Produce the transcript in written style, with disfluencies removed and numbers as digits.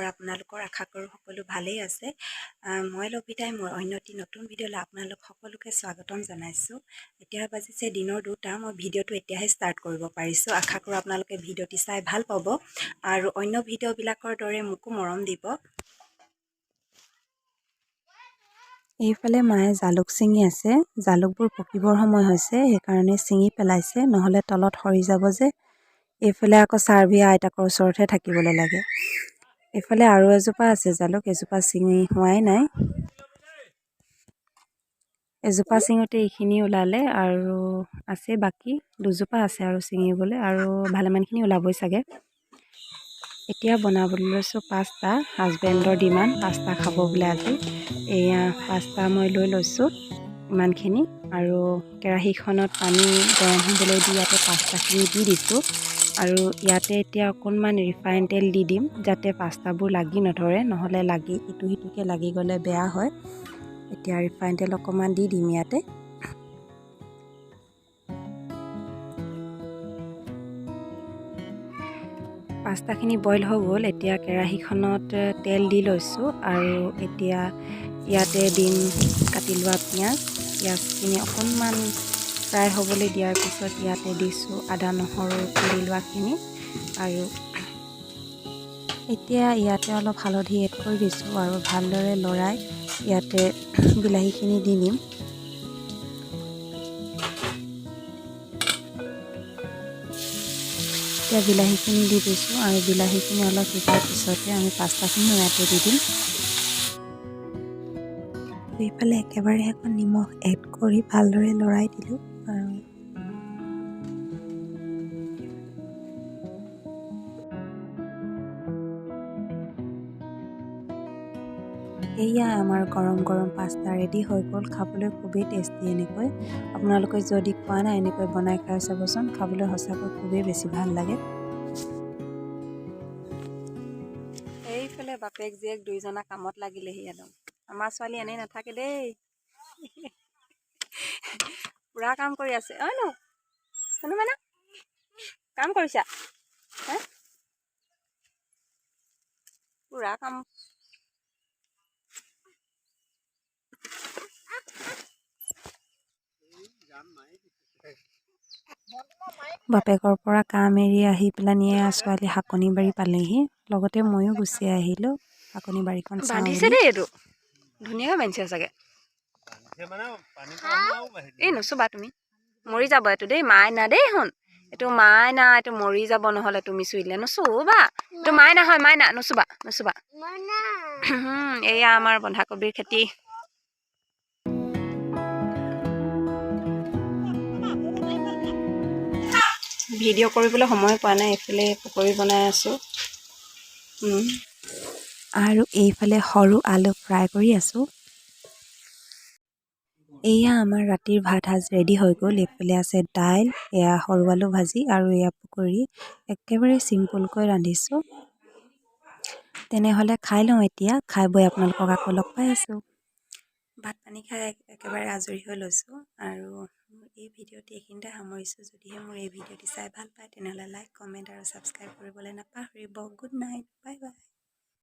খবৰ আপোনালোকৰ? আশা কৰোঁ সকলো ভালেই আছে। মই লভিতাই মোৰ অন্য এটি নতুন ভিডিঅ'লৈ আপোনালোক সকলোকে স্বাগতম জনাইছোঁ। এতিয়া বাজিছে দিনৰ 2টা। মই ভিডিঅ'টো এতিয়াহে ষ্টাৰ্ট কৰিব পাৰিছোঁ। আশা কৰোঁ আপোনালোকে ভিডিঅ'টি চাই ভাল পাব আৰু অন্য ভিডিঅ'বিলাকৰ দৰে মোকো মৰম দিব। এইফালে মায়ে জালুক ছিঙি আছে। জালুকবোৰ পকিবৰ সময় হৈছে, সেইকাৰণে ছিঙি পেলাইছে, নহ'লে তলত সৰি যাব যে। এইফালে আকৌ চাৰ্ভিয়া আইতাকৰ ওচৰতহে থাকিবলৈ লাগে। এইফালে আৰু এজোপা আছে জালুক, এজোপা ছিঙি হোৱাই নাই। এজোপা ছিঙোতে এইখিনি ওলালে আৰু আছে বাকী দুজোপা আছে আৰু ছিঙিবলৈ, আৰু ভালেমানখিনি ওলাবই চাগে। এতিয়া বনাবলৈ লৈছোঁ পাস্তা। হাজবেণ্ডৰ ডিমাণ্ড, পাস্তা খাব বোলে আজি। এয়া পাস্তা মই লৈ লৈছোঁ ইমানখিনি, আৰু কেৰাহীখনত পানী গৰম হ'বলৈ দি ইয়াতে পাস্তাখিনি দি দিছোঁ। আৰু ইয়াতে এতিয়া অকণমান ৰিফাইন তেল দি দিম, যাতে পাস্তাবোৰ লাগি নধৰে, নহ'লে লাগি ইটো সিটোকৈ লাগি গ'লে বেয়া হয়। এতিয়া ৰিফাইন তেল অকণমান দি দিম ইয়াতে। পাস্তাখিনি বইল হৈ গ'ল। এতিয়া কেৰাহীখনত তেল দি লৈছোঁ আৰু এতিয়া ইয়াতে দিম কাটি লোৱা পিঁয়াজ। পিঁয়াজখিনি অকণমান ফ্ৰাই হ'বলৈ দিয়াৰ পিছত ইয়াতে দিছোঁ আদা নহৰু খুন্দি লোৱাখিনি। আৰু এতিয়া ইয়াতে অলপ হালধি এড কৰি দিছোঁ আৰু ভালদৰে লৰাই ইয়াতে বিলাহীখিনি দি দিম। এতিয়া বিলাহীখিনি দি দিছোঁ আৰু বিলাহীখিনি অলপ সিজাৰ পিছতে আমি পাস্তাখিনিও ইয়াতে দি দিম। এইফালে একেবাৰে এখন নিমখ এড কৰি ভালদৰে লৰাই দিলোঁ। আৰু এয়া আমাৰ গৰম গৰম পাস্তা ৰেডি হৈ গ'ল। খাবলৈ খুবেই টেষ্টি। এনেকৈ আপোনালোকে যদি খোৱা নাই, এনেকৈ বনাই খাই চাবচোন, খাবলৈ সঁচাকৈ খুবেই বেছি ভাল লাগে। এইফালে বাপেক জীয়েক দুইজনা কামত লাগিলেহি একদম। আমাৰ ছোৱালী এনেই নাথাকে দেই, পূৰা কাম কৰি আছে। ঐ নো শুনো, কাম কৰিছা হে? পূৰা কাম। বাপেকৰ পৰা কাম এৰি আহি পেলানি ছোৱালী শাকনি বাৰী পালেহি, লগতে ময়ো গুচি আহিলোঁ শাকনি বাৰীখন চাওঁ বান্ধিছে বুলি। দেই, এইটো ধুনীয়াকৈ বান্ধিছে চাগে। এই নুচুবা তুমি, মৰি যাব এইটো দেই। মাইনা দেই, শুন, এইটো মাইনা, এইটো মৰি যাব নহ'লে তুমি চুই দিলে। নুচুবা, এইটো মাইনা হয়, মাইনা, নুচুবা নুচুবা। এয়া আমাৰ বন্ধাকবিৰ খেতি। ভিডিঅ' কৰিবলৈ সময় পোৱা নাই, এইফালে পকৰি বনাই আছোঁ। আৰু এইফালে সৰু আলু ফ্ৰাই কৰি আছোঁ। এয়া আমাৰ ৰাতিৰ ভাত সাজ ৰেডি হৈ গ'ল। এইফালে আছে দাইল, এয়া সৰু আলু ভাজি আৰু এয়া পকৰি। একেবাৰে চিম্পুলকৈ ৰান্ধিছোঁ। তেনেহ'লে খাই লওঁ এতিয়া, খাই বৈ আপোনালোকক আকৌ লগ পাই আছোঁ। ভাত পানী খাই একেবাৰে আজৰি হৈ লৈছোঁ আৰু মোৰ এই ভিডিঅ'টি এইখিনিতে সামৰিছোঁ। যদিহে মোৰ এই ভিডিঅ'টি চাই ভাল পায়, তেনেহ'লে লাইক, কমেণ্ট আৰু ছাবস্ক্ৰাইব কৰিবলৈ নাপাহৰিব। Good night, bye bye.